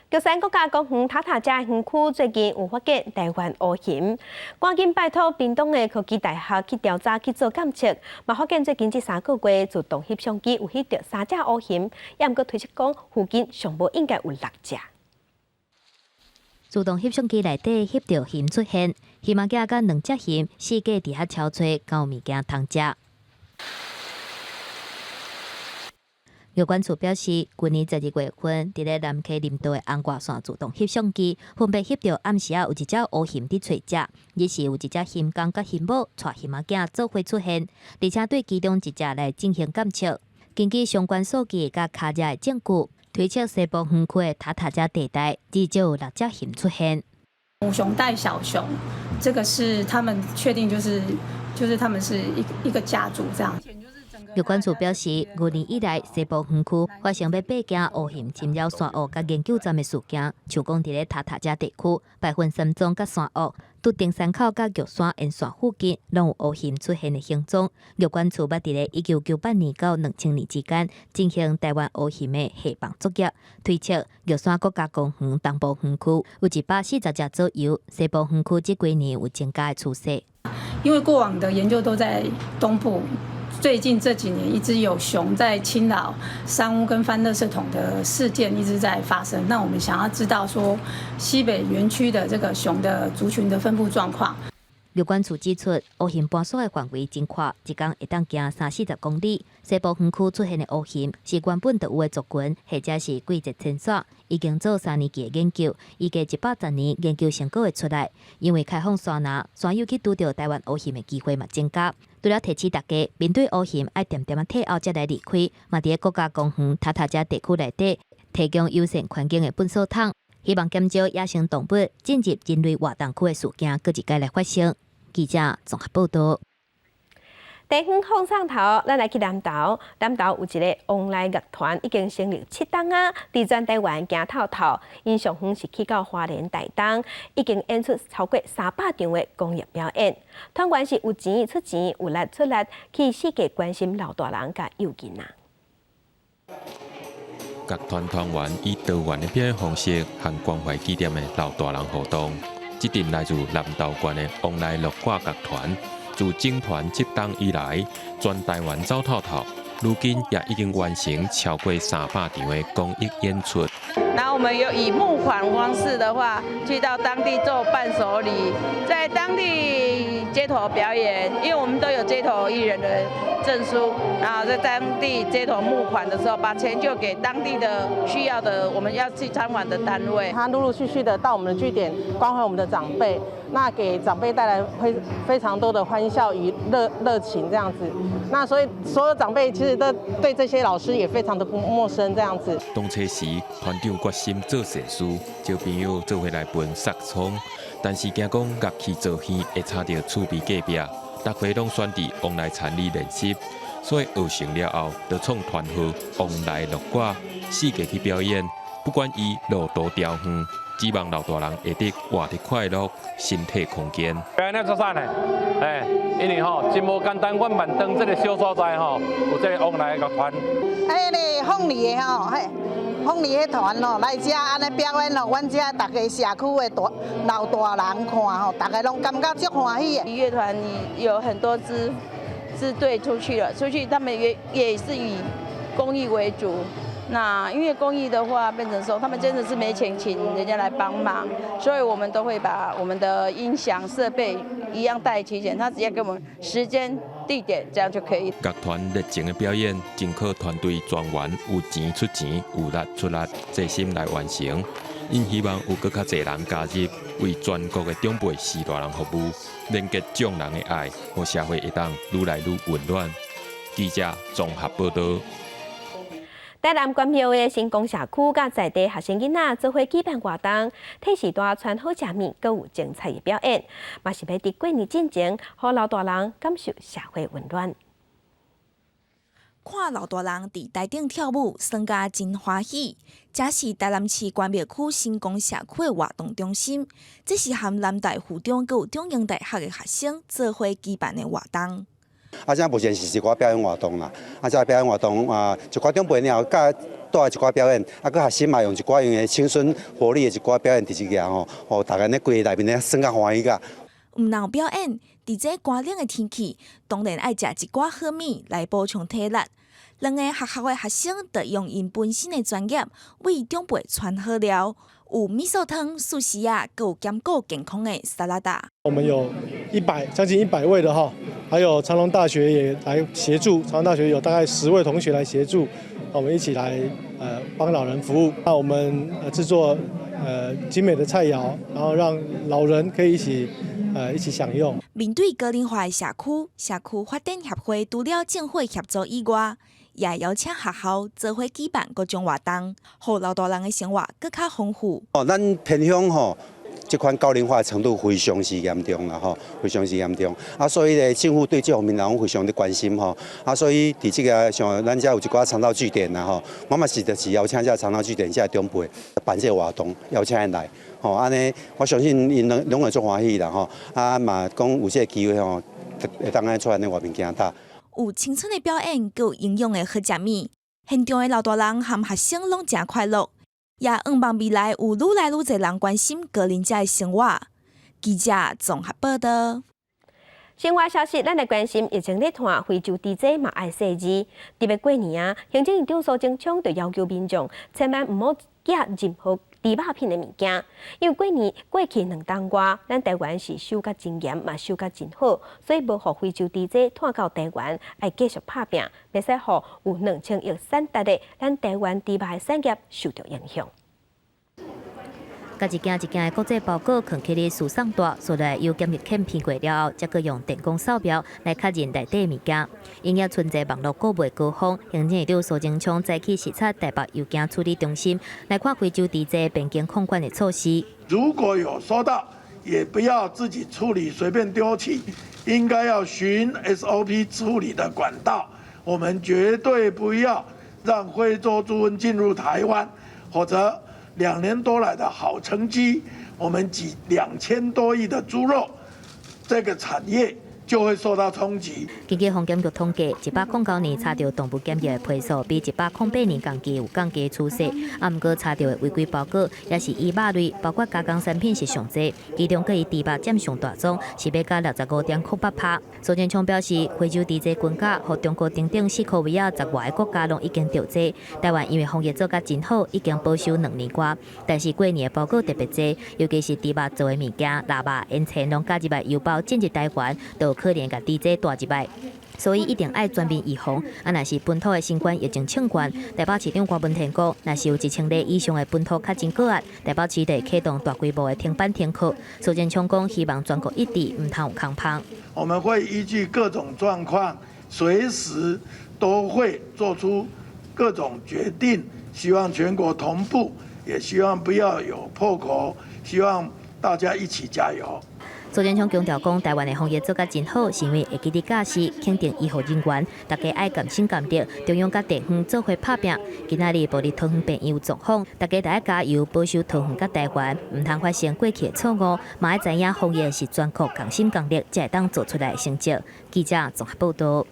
Speaker 1: 玉山國家公園塔塔遮園區最近有發現台灣烏熊，趕緊拜託屏東的科技大學去調查去做檢測，嘛發現最近這3個月自動翕相機有翕著三隻烏熊，也毋過推測講附近上無應該有六隻。
Speaker 7: 自動翕相機內底翕著熊出現，熊仔囝佮兩隻熊四界佇遐搜揣，敢有物件通食。藥管處表示，去年12月份，佇咧南溪林道的紅外線自動翕相機，分別翕著暗時仔有一隻烏熊佇揣食，日時有一隻熊公佮熊母帶熊仔囝做伙出現，而且對其中一隻來進行檢測。根據相關數據佮跤跡的證據，推測西部園區的塔塔遮地帶至少有六隻熊出現。
Speaker 8: 母熊帶小熊，這個是他們確定，就是他們是一個家族這樣。
Speaker 7: 藥管處表示，去年以來，西部園區發生欲爬行烏熊侵擾山岳佮研究站的事件，像講佇咧塔塔遮地區，白雲山莊佮山岳，拄登山口佮玉山沿線附近，攏有烏熊出現的行蹤。藥管處捌佇咧1998年到2000年之間進行台灣烏熊的下放作業，推測玉山國家公園東部園區有140隻左右，西部園區這幾年有增加的趨勢。
Speaker 8: 因為過往的研究都在東部。最近這幾年一直有熊在侵擾山屋跟翻垃圾桶的事件一直在發生。那我們想要知道說西北園區的這個熊的族群的分布狀況。
Speaker 7: 藥管處指出，烏熊搬徙的範圍真闊，一工會當行三四十公里。西部園區出現的烏熊是原本就有的族群，或者是季節遷徙。已經做3年期的研究，預計110年研究成果會出來。因為開放山林，山友去拄著台灣烏熊的機會嘛增加。除了提醒大家面對烏熊愛恬恬仔退後才來離開，嘛佇咧國家公園塔塔遮地區內底提供友善環境的糞掃桶，希望減少野生動物進入人類活動區的事件，閣一擺來發生。記者綜合報道。
Speaker 1: 地方放送頭，咱來去南投。南投有一个王來樂團，已經成立7冬啊，佇全台灣行透透。𪜶上遠是去到花蓮、台東，已經演出超過300場的公益表演。團員是有錢出錢，有力出力，去四界關心老大人佮幼囡仔。
Speaker 9: 樂團團員以多元的表演方式，和關懷紀念的老大人互動。這陣來自南投縣的王來樂歌樂團，自整團7冬以來，全台灣走透透，如今也已經完成超過300場的公益演出。
Speaker 10: 那我們有以募款方式的話，去到當地做伴手禮，在當地街頭表演，因為我們都有街頭藝人的證書，然後在當地街頭募款的時候，把錢就給當地的需要的，我們要去參訪的單位。
Speaker 12: 他陸陸續續的到我們的據點關懷我們的長輩，那給長輩帶來非常多的歡笑與熱情這樣子。那所以所有長輩其實都對這些老師也非常的不陌生這樣子。
Speaker 9: 當初時，團長決心做善事，招朋友做伙來分薩克斯風，但是驚講樂器做耳會吵著厝邊隔壁，逐家攏選佇王來田裡練習，所以學成了後，就創團號王來樂歌，四界去表演。不管伊路途遙遠，只望老大人會得活得快樂，身體康健。
Speaker 13: 表演做啥呢？哎，因為吼真無簡單，阮萬東這个小所在吼，有這个王來樂團。
Speaker 14: 哎，那鳳梨的吼，嘿，鳳梨的團吼來遮按呢表演吼，阮遮逐个社區的大老大人看吼，逐个攏感覺足歡喜的。
Speaker 10: 樂團有很多支支隊出去了，出去他們也是以公益為主。那因為公益的話，變成說他們真的是沒錢請人家來幫忙，所以我們都會把我們的音響設備一樣帶齊全，他只要給我們時間、地點，這樣就可以。
Speaker 9: 樂團熱情的表演，真靠團隊全員有錢出錢，有力出力，齊心來完成。𪜶希望有閣較濟人加入，為全國的長輩序大人服務，連結眾人的愛，予社會會當愈來愈溫暖。記者綜合報道。
Speaker 1: 台南關廟的成功社區佮在地學生囡仔做伙舉辦活動，替序大傳好食物，閣有精彩的表演，嘛是欲佇過年進前，予老大人感受社會溫暖。
Speaker 11: 看老大人佇台頂跳舞，耍甲真歡喜。這是台南市關廟區新光社區的活動中心，這是含南大附中閣有中興大學的學生做伙舉辦的活動。
Speaker 15: 啊，這目前是一寡表演活動啦，啊，這表演活動啊，一寡長輩爾後佮帶一寡表演，啊，閣學生嘛用一寡𪜶的青春活力的一寡表演佇這個吼，予大家咧規個內面咧耍較歡喜甲。
Speaker 11: 毋但有表演，佇這寒冷的天氣，當然愛食一寡好物來補充體力。兩个學校的學生就用𪜶本身的專業為長輩傳好料，有米素湯、壽司仔，閣有兼顧健康的沙拉達。
Speaker 16: 我們有將近100位的哈，還有長榮大學也來協助，長榮大學有大概10位同學來協助，我們一起來幫老人服務。那我們製作精美的菜餚，然後讓老人可以一起享用。
Speaker 11: 面對高齡化的社區，社區發展協會除了政府協助以外，也邀請學校做伙舉辦各種活動，予老大人的生活閣較豐富。
Speaker 15: 哦，咱偏鄉吼，這款高齡化程度非常之嚴重啦，吼，非常之嚴重。啊，所以咧，政府對這方面人非常的關心吼。啊，所以佇這个像咱遮有一寡長照據點啦，吼，我嘛是就是邀請這長照據點這長輩辦這个活動，邀請𪜶來，吼，按呢，我相信𪜶攏攏會足歡喜啦，吼。啊嘛講有這个機會吼，會當按呢出來佇外面行踏。
Speaker 11: 有青春的表演，閣有營養的好食物，現場的老大人和學生攏誠快樂，也向望未來有愈來愈濟人關心高齡者的生活。記者綜合報道。
Speaker 1: 新聞消息，咱來關心疫情咧拖，非洲豬災嘛愛細緻。特別過年啊，行政院長蘇貞昌就要求民眾千萬毋好寄任何豬肉片的物件，因為過年過去2冬外，咱台灣是守甲真嚴，嘛守甲真好，所以無予非洲豬災拖到台灣，愛繼續拍拚，袂使予有2000億產值的咱台灣豬肉的產業受著影響。
Speaker 7: 共一件一件的國際包裹囥起咧輸送帶，紲來由檢疫檢驗過了後，才閣用電光掃描來確認內底物件。因為春節網路購物高峰，行政院長蘇貞昌早起視察台北郵件處理中心，來看非洲豬災邊境控管的措施。
Speaker 4: 如果有收到，也不要自己處理，隨便丟棄，應該要循 SOP 處理的管道。我們絕對不要讓非洲豬瘟進入台灣，否則2年多來的好成績，我們幾2000多億的豬肉這個產業就會受到衝擊。
Speaker 7: 根據防檢局統計，109年查著動物檢疫的批數比108年同期有降低趨勢。啊，毋過查著的違規包裹也是以肉類，包括加工產品是上濟，其中閣以豬肉佔上大宗，是欲加65.08%。蘇貞昌表示，非洲豬災軍價，予中國等等西科維亞10外个國家攏已經著災。台灣因為防疫做甲真好，已經保守2年外，但是過年的包裹特別濟，尤其是豬肉做的物件、臘肉、煙腸攏加入來郵包進入台灣，都可能共豬災帶入來，所以一定愛全面預防。啊，若是本土的新冠疫情衝懸，台北市長柯文哲講，若是有1000例以上的本土確診個案，台北市就會啟動大規模的停班停課。蘇貞昌講，希望全國一致，毋通有空蜂。
Speaker 4: 我們會依據各種狀況，隨時都會做出各種決定，希望全國同步，也希望不要有破口，希望大家一起加油。
Speaker 7: 蘇貞昌強調講，台灣的防疫做甲真好，是因為會記得教示，肯定醫護人員，大家愛共心共力，中央佮地方做伙拍拚。今仔日部立桃園病院有狀況，大家著愛加油，保守桃園佮台灣，毋通發生過去的錯誤，嘛愛知影防疫是全國共心共力，才會當做出來的成績。記者綜合報道。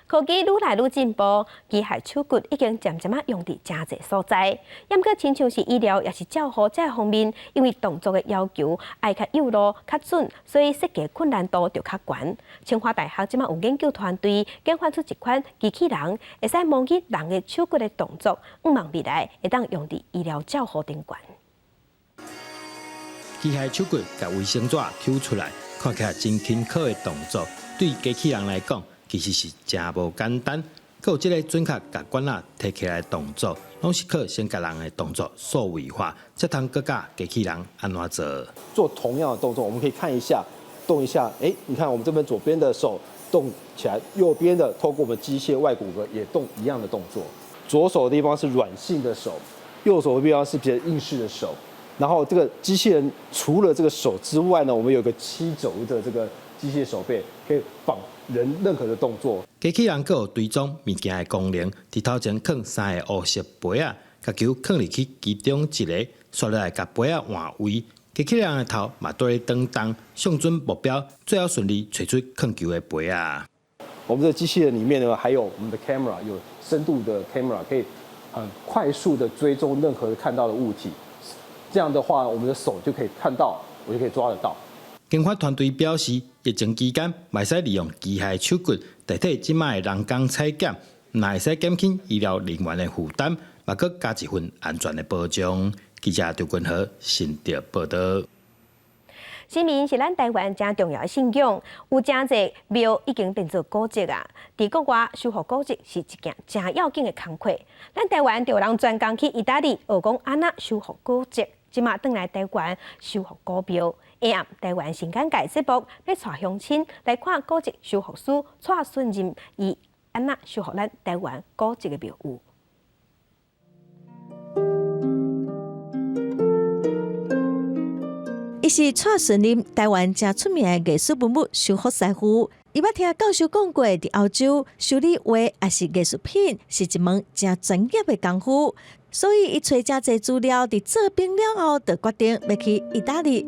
Speaker 1: 科技愈來愈進步，機械手骨已經漸漸仔用佇誠濟所在。毋過親像是醫療，抑是照護這方面，因為動作的要求愛較幼路、較準，所以設計困難度就較懸。清華大學這馬有研究團隊研發出一款機器人，會使模擬人的手骨的動作，向望未來會當用佇醫療照護頂懸。
Speaker 17: 機械手骨共衛生紙抽出來，看起來真輕巧的動作，對機器人來講，其實是誠無簡單。閣有這个準確共管仔提起來的動作，攏是靠先共人的動作數位化，才通閣教機器人按怎做。
Speaker 19: 做同樣的動作，我們可以看一下，動一下，哎，你看我們這邊左邊的手動起來，右邊的透過我們機械外骨骼也動一樣的動作。左手的地方是軟性的手，右手的地方是比較硬式的手。然後這個機器人除了這個手之外呢，我們有個七軸的這個
Speaker 2: 機械手臂可以仿人任何的動作。
Speaker 17: 機器人閣有追蹤物件的功能，佇頭前囥三个烏色杯仔，共球囥入去其中一个，煞落來共杯仔換位。機器人的頭嘛綴咧轉動，相準目標，最後順利揣出囥球的杯仔。
Speaker 2: 我們的機器人裡面呢，還有我們的 camera，有深度的 camera，可以很快速的追蹤任何看到的物體。這樣的話，我們的手就可以看到，我就可以抓得到。
Speaker 17: 研發團隊表示，疫情期間會使利用機械手骨代替這擺的人工採檢，若會使減輕醫療人員的負擔，嘛閣加一份安全的保障。記者張君和新竹報導。
Speaker 1: 神明是咱台灣誠重要的信仰，有誠濟廟已經變做古蹟啊。佇國外修復古蹟是一件誠要緊的工課。咱台灣就有人專工去意大利學講按怎修復古蹟，這馬轉來台灣修復古廟。下暗台灣新簡介節目欲帶鄉親來看古蹟修復師蔡順任伊按怎修復咱台灣古蹟的廟宇。
Speaker 3: 伊是蔡順林，台灣誠出名的藝術文物修復師傅。伊捌聽教授講過，佇歐洲修理畫抑是藝術品是一門誠專業的功夫，所以伊揣誠濟資料，佇做兵了後，就決定欲去意大利。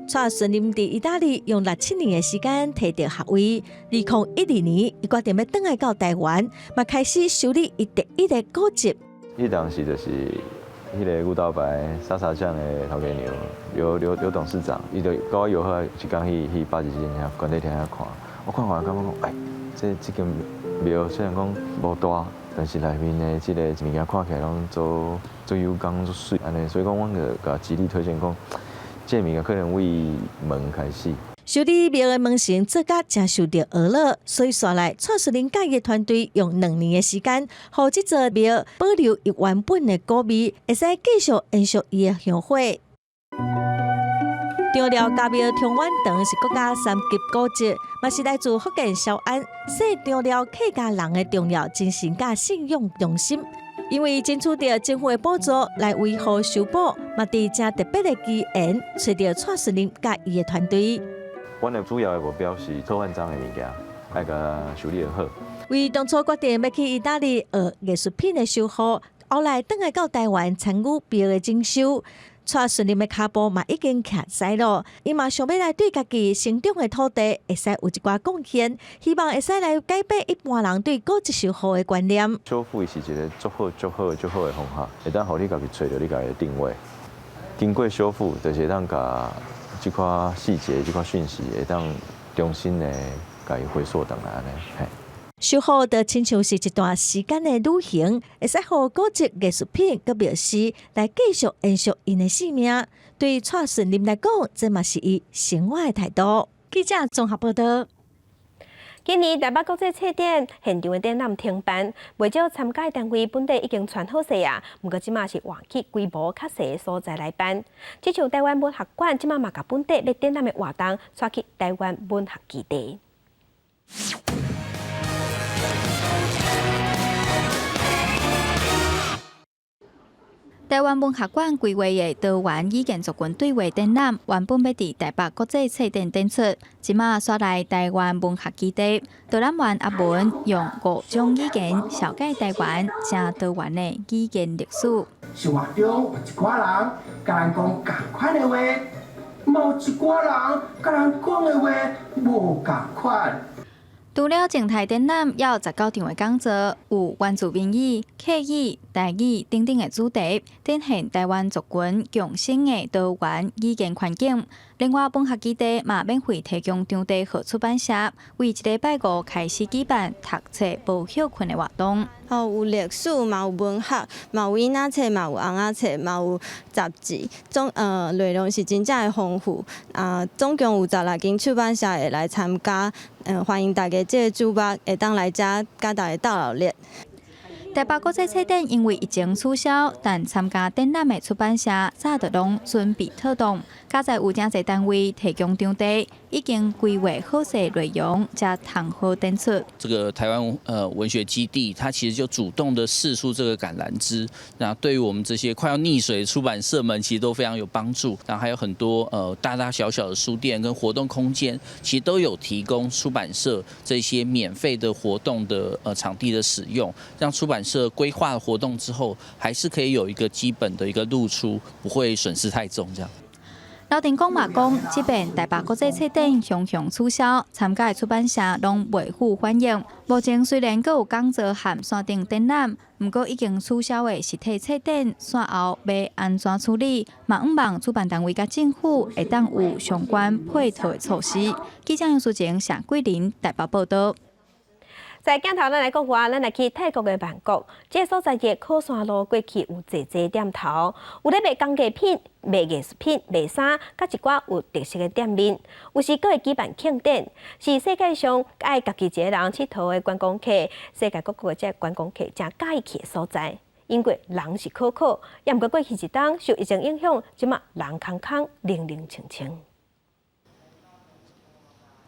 Speaker 3: 蔡順林佇意大利用六七年的時間提著學位。2012年，伊決定欲轉來到台灣，嘛開始修理伊第一个古蹟。
Speaker 6: 彼當時就是彼个牛頭牌沙茶醬的頭家娘劉劉劉董事長，伊就佮我約好一工去巴士店遐關帝廳遐看。我看完感覺講，哎，這間廟雖然講無大，但是內面的這個物件看起來攏做做有工足媠按呢，所以講，阮就共極力推薦講，這個物件可能為門開始。
Speaker 3: 修理廟的門神做甲誠受著呵咾，所以紲來蔡順林佮伊的團隊用2年的時間，予這座廟保留伊原本的古味，會使繼續延續伊的香火。中寮家廟中遠堂是國家三級古蹟，嘛是來自福建潮安細中寮客家人的重要精神佮信仰中心。因為爭取著政府的補助來維護修補，嘛佇誠特別的機緣，揣著蔡順林佮伊的團隊。
Speaker 6: 阮的主要的目標是做萬張的物件，愛共修理好。
Speaker 3: 為當初決定欲去意大利學藝術品的修復，後來轉來到台灣參與廟的整修。蔡順林的跤步嘛已經徛在咯，伊嘛想欲來對家己成長的土地會使有一寡貢獻，希望會使來改變一般人對古蹟修復的觀念。
Speaker 6: 修復是一个足好、足好、足好的方法，會當予你家己揣著你家己的定位。經過修復，就是會當共這款細節、這款訊息會當重新的共伊回溯轉來按呢。嘿。
Speaker 3: 修復就親像是一段時間的旅行，會使予古蹟藝術品佮廟師來繼續延續𪜶的生命。對蔡順林來講，這嘛是伊生活的態度。記者綜合報導。
Speaker 1: 今年台北國際冊展現場的展覽停辦，袂少參加單位本底已經傳好勢啊，毋過這馬是換去規模較細的所在來辦。親像台灣文學館，這馬嘛共本底欲展覽的活動，帶去台灣文學基地。
Speaker 18: 台灣文學館規劃的多元語言族群對話展覽，原本欲佇台北國際冊展展出，這馬徙來台灣文學基地。導覽員阿文用五種語言紹介台灣誠多元的語言歷史。
Speaker 20: 生活中有一寡人共咱講仝款的話，嘛有一寡人共咱講的話無仝款。
Speaker 18: 除了靜態展覽，猶有19場的講座，有原住民語、客語、台語等等的主題，展現台灣族群共生的多元語言環境。另外，文學基地嘛免費提供場地予出版社，為這禮拜五開始舉辦讀冊無歇睏的活動。
Speaker 21: 哦，有歷史，嘛有文學，嘛有囡仔冊，嘛有尪仔冊，嘛有雜誌，內容是真正的豐富。啊，總共有16間出版社會來參加，歡迎大家這個周末會當來遮佮大家鬥熱鬧。
Speaker 18: 台北國際冊展因為疫情取消，但參加展覽的出版社早就攏準備妥當。佳哉有誠濟單位提供場地，已經規劃好勢內容，才通好展出。
Speaker 5: 這個台灣文學基地，它其實就主動的釋出這個橄欖枝，那對於我們這些快要溺水的出版社們，其實都非常有幫助。然後還有很多大大小小的書店跟活動空間，其實都有提供出版社這些免費的活動的場地的使用，讓出版社規劃活動之後，還是可以有一個基本的一個露出，不會損失太重。這樣。
Speaker 18: 劉定公嘛講，這擺台北國際冊展雄雄取消，參加的出版社攏袂赴反應。目前雖然閣有講座和線頂展覽，毋過已經取消的實體冊展，煞後欲按怎處理？嘛向望主辦單位佮政府會當有相關配套的措施。記者楊淑靜、謝桂林台北報導。
Speaker 1: 在鏡頭，咱來講話，咱來去泰國的曼谷，這个所在的考山路過去有濟濟店頭，有咧賣工藝品、賣藝術品、賣衫，佮一寡有特色的店面。有時閣會舉辦慶典，是世界上愛家己一個人𨑨迌的觀光客，世界各國的這觀光客誠佮意去的所在。因為人是可可，也毋過過去一冬受疫情影響，這馬人空空，冷冷清清。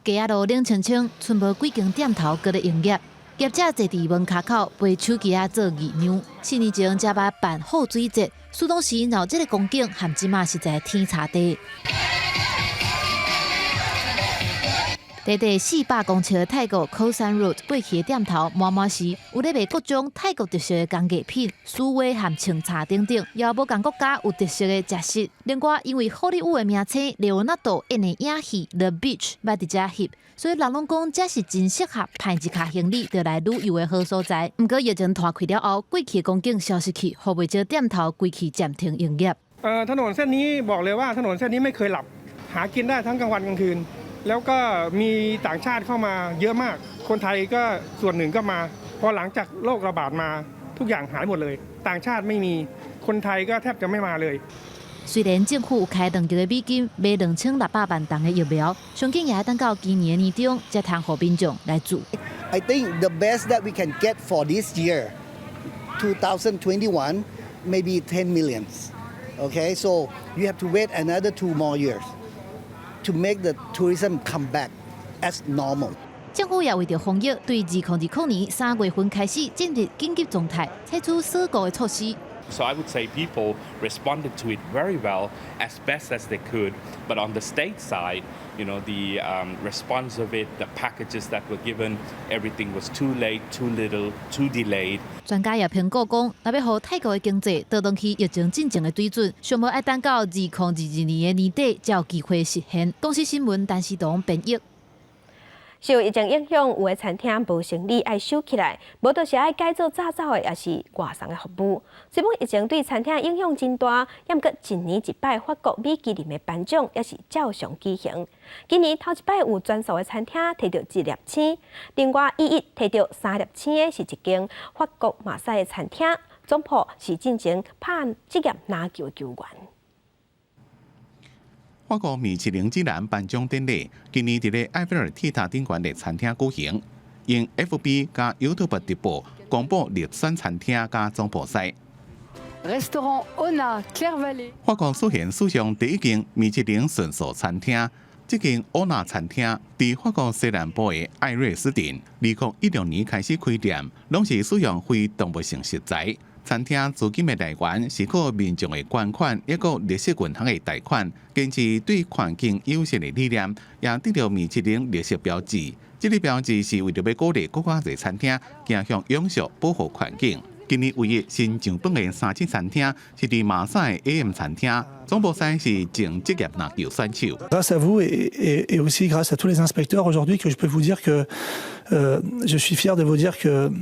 Speaker 22: 街仔路冷清清，賰無幾間店頭閣咧營業，業者坐佇門跤口背手機仔做義娘。4年前才捌辦放水節，事當時鬧這个光景，和這馬實在天差地。短短400公尺的泰國 Khaosan Road 過去的店頭，滿滿是有咧賣各種泰國特色的工藝品、書畫和清茶等等，也無仝國家有特色的食食。另外，因為好萊塢的明星列奧納多演的影戲《The Beach》捌佇遮翕，所以人攏講這是真適合歹一跤行李就來旅遊的好所在。毋過疫情拖開了後，過去的光景消失去，予袂少店頭規氣暫停營業。
Speaker 23: ถนนเส้นนี้บอกเลยว่าถนนเส้นนี้ไม่เคยหลับหากินได้ทั้งกลางวันกลางคืนแล้วก็มีต่างชาติเข้ามาเยอะมากคนไทยก็ส่วนหนึ่งก็มาพอหลังจากโรคระบาดมาทุกอย่างหายหมดเลยต่างชาติไม่มีคนไทยก็แทบจะไม่มาเลย
Speaker 22: 雖然政府有開2億的美金買2600萬筒的疫苗，上緊也愛等到今年年中才通予民眾來注。
Speaker 24: I think the best that we can get for this year, 2021, maybe 10 millions. Okay, so you have to wait another 2 more years to make the tourism come back as normal.
Speaker 22: 政府也為著防疫，對2020年3月份開始進入緊急狀態，採取鎖國的措施。
Speaker 25: So I would say people responded to it very well, as best as they could. But on the state side, the response of it, the packages that were given, everything was too late, too little, too delayed.
Speaker 22: 專家也評估講，若欲予泰國的經濟倒轉去疫情進前的水準，上無愛等到2022年的年底才有機會實現。公視新聞陳思彤編譯。
Speaker 1: 受疫情影響，有的餐廳無生理愛收起來，無就是愛改做紮走的，抑是外送的服務。雖講疫情對餐廳影響真大，也毋過一年一擺法國米其林的頒獎也是照常舉行。今年頭一擺有全素的餐廳提著一粒星，另外一一提著三粒星的是一間法國馬賽的餐廳，總鋪是進前拍職業籃球的球員。
Speaker 26: 法國米其林指南頒獎典禮今年佇咧埃菲爾鐵塔頂懸的餐廳舉行，用 FB 佮 YouTube 直播公布入選餐廳佮總鋪師。
Speaker 27: Restaurant Ona Claire Vallée。
Speaker 26: 法國出現史上第一間米其林純素餐廳，這間歐娜餐廳佇法國西南部的艾瑞斯鎮，2016年開始開店，攏是使用非動物性食材。餐廳資金的來源是靠民眾的捐款，抑閣綠色銀行的貸款，堅持對環境友善的理念，也得著米其林綠色標誌。這个標誌是為著欲鼓勵閣較濟餐廳走向永續保護環境。今年唯一新上榜的三星餐廳是佇馬賽 AM 餐廳，總鋪師是前職業籃球選手。
Speaker 28: Grâce à vous et aussi grâce à tous les inspecteurs aujourd'hui que je peux vous dire que je suis fier de vous dire que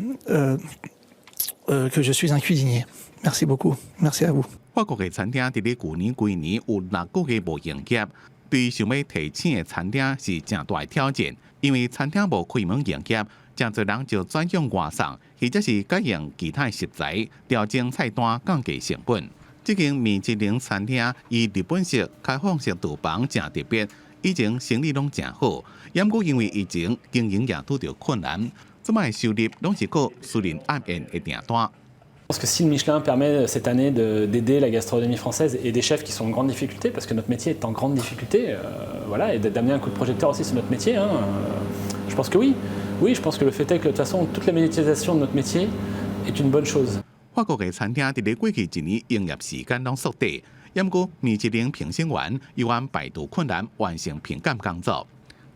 Speaker 28: je suis un cuisinier. Merci beaucoup. Merci à vous.
Speaker 26: 法國的餐廳佇咧舊年規年有6個月無營業，對想欲提星的餐廳是誠大的挑戰，因為餐廳無開門營業，誠濟人就轉向外送，或者是改用其他食材調整菜單，降低成本。這間米其林餐廳以日本式開放式廚房誠特別，以前生意攏誠好，毋過因為疫情經營也拄著困難。這擺收入攏是靠私人暗宴的訂單。
Speaker 8: Je pense que si le Michelin permet cette année d'aider la gastronomie française et des chefs qui sont en grande difficulté, parce que notre métier est en grande difficulté, voilà, et d'amener un coup de projecteur aussi sur notre métier, hein, je pense que oui. Oui, je pense que le fait est que de toute façon, toute la médiatisation de notre métier est une bonne chose.
Speaker 26: 法國的餐廳佇咧過去一年營業時間攏縮短，毋過米其林評審員猶原排除困難完成評鑑工作。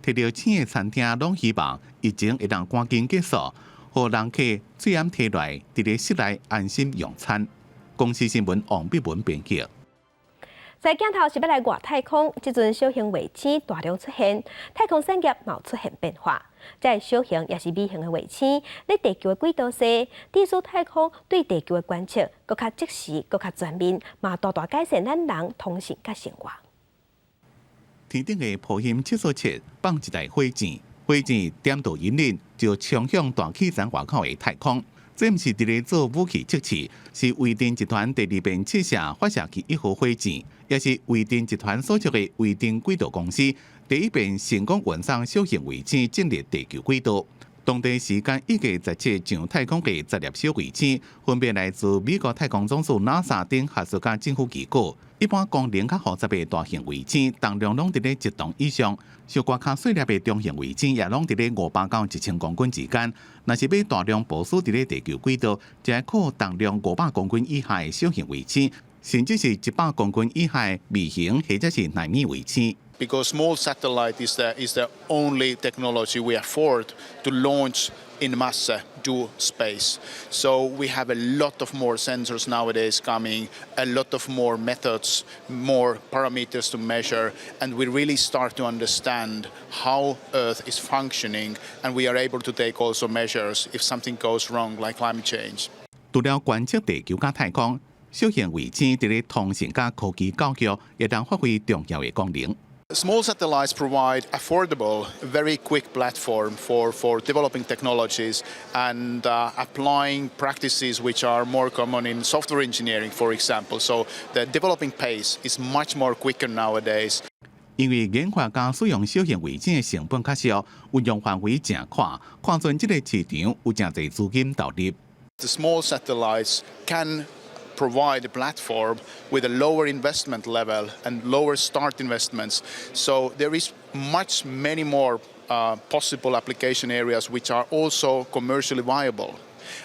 Speaker 26: 提著星的餐廳攏希望疫情會當趕緊結束，予人客喙罨提來，佇咧室內安心用餐。公視新聞王碧文編輯。
Speaker 1: 在鏡頭是欲來外太空，這陣小型衛星大量出現，太空產業嘛出現變化。這小型抑是微型的衛星，佇地球的軌道踅，致使太空對地球的觀測，閣較即時、閣較全面，嘛大大改善咱人通訊佮生活。
Speaker 26: 天頂的波音747放一台火箭，火箭點著引領就衝向大氣層外口的太空。這毋是佇咧做武器測試，是衛電集團第二遍試射發射器一號火箭，也是衛電集團所屬的衛電軌道公司第一遍成功運送小型衛星進入地球軌道。當地時間1月17上太空的十粒小衛星，分別來自美國太空總署 NASA 等學術佮政府機構。一般功能較複雜的大型衛星，重量攏佇咧一噸以上；小可較細粒的中型衛星，也攏佇咧500到1000公斤之間。若是欲大量部署佇咧地球軌道，就愛靠重量500公斤以下的小型衛星，甚至是100公斤以下的微型或者是納米衛星。
Speaker 9: Because small satellite is the only technology we afford to launch in mass to space. So we have a lot of more sensors nowadays coming, a lot of more methods, more parameters to measure, and we really start to understand how Earth is functioning, and we are able to take also measures if something goes wrong, like climate change.
Speaker 26: 除了觀測地球佮太空，小型衛星佇咧通訊佮科技教育，會當發揮重要的功能。
Speaker 9: Small satellites provide affordable, very quick platform for developing technologies and applying practices which are more common in software engineering, for example. So the developing pace is much more quicker nowadays.
Speaker 26: 因為研發佮使用小型衛星的成本較俗，運用範圍誠寬，看準這个市場有誠濟資金投入。
Speaker 9: The small satellites can provide a platform with a lower investment level and lower start investments. So there is much many more possible application areas which are also commercially viable.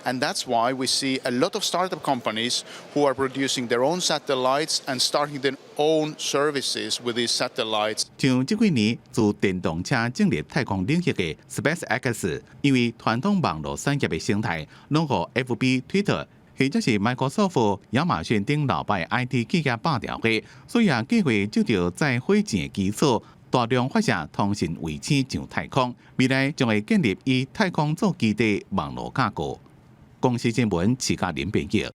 Speaker 9: And that's why we see a lot of startup companies who are producing their own satellites and starting their own services with these satellites.
Speaker 26: 像這幾年自電動車進入太空領域的 SpaceX，因為傳統網路產業的生態，攏予 FB、Twitter 或者是 Microsoft、亞馬遜等老牌 IT 企業霸掉去，所以也計劃藉著載火箭的基礎，大量發射通訊衛星上太空，未來將會建立以太空做基地網路架構。公視新聞徐嘉玲編輯。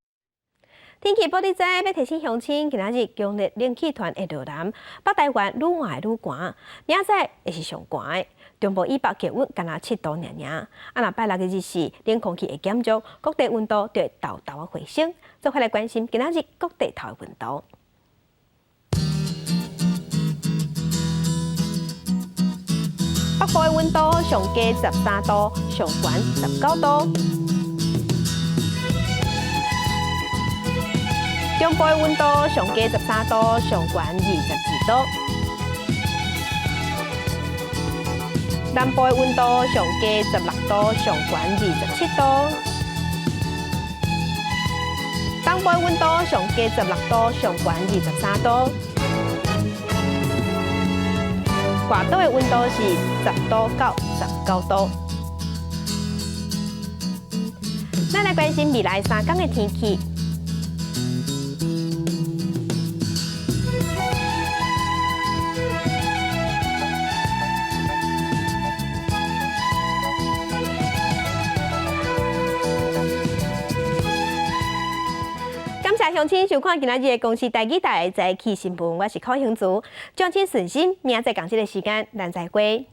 Speaker 1: 天氣報你知，欲提醒鄉親，今仔日強烈冷氣團會落南，北台灣愈來愈寒，明仔載會是上寒的。中部以北氣溫干焦7度爾爾，啊，若拜六的日時，冷空氣會減弱，各地溫度就會沓沓仔回升。做伙來關心今仔日各地頭的溫度。北部的溫度上低13度，上懸19度。中部的溫度上低13度，上懸22度。南部的溫度上低16度，上懸27度。東部的溫度上低16度，上懸23度。外島的溫度是10度到19度。咱來關心未來3天的天氣。感謝鄉親收看今仔日的公視台語台的早起新聞，我是柯興竹，祝親順心，明仔載仝這个時間，咱再會。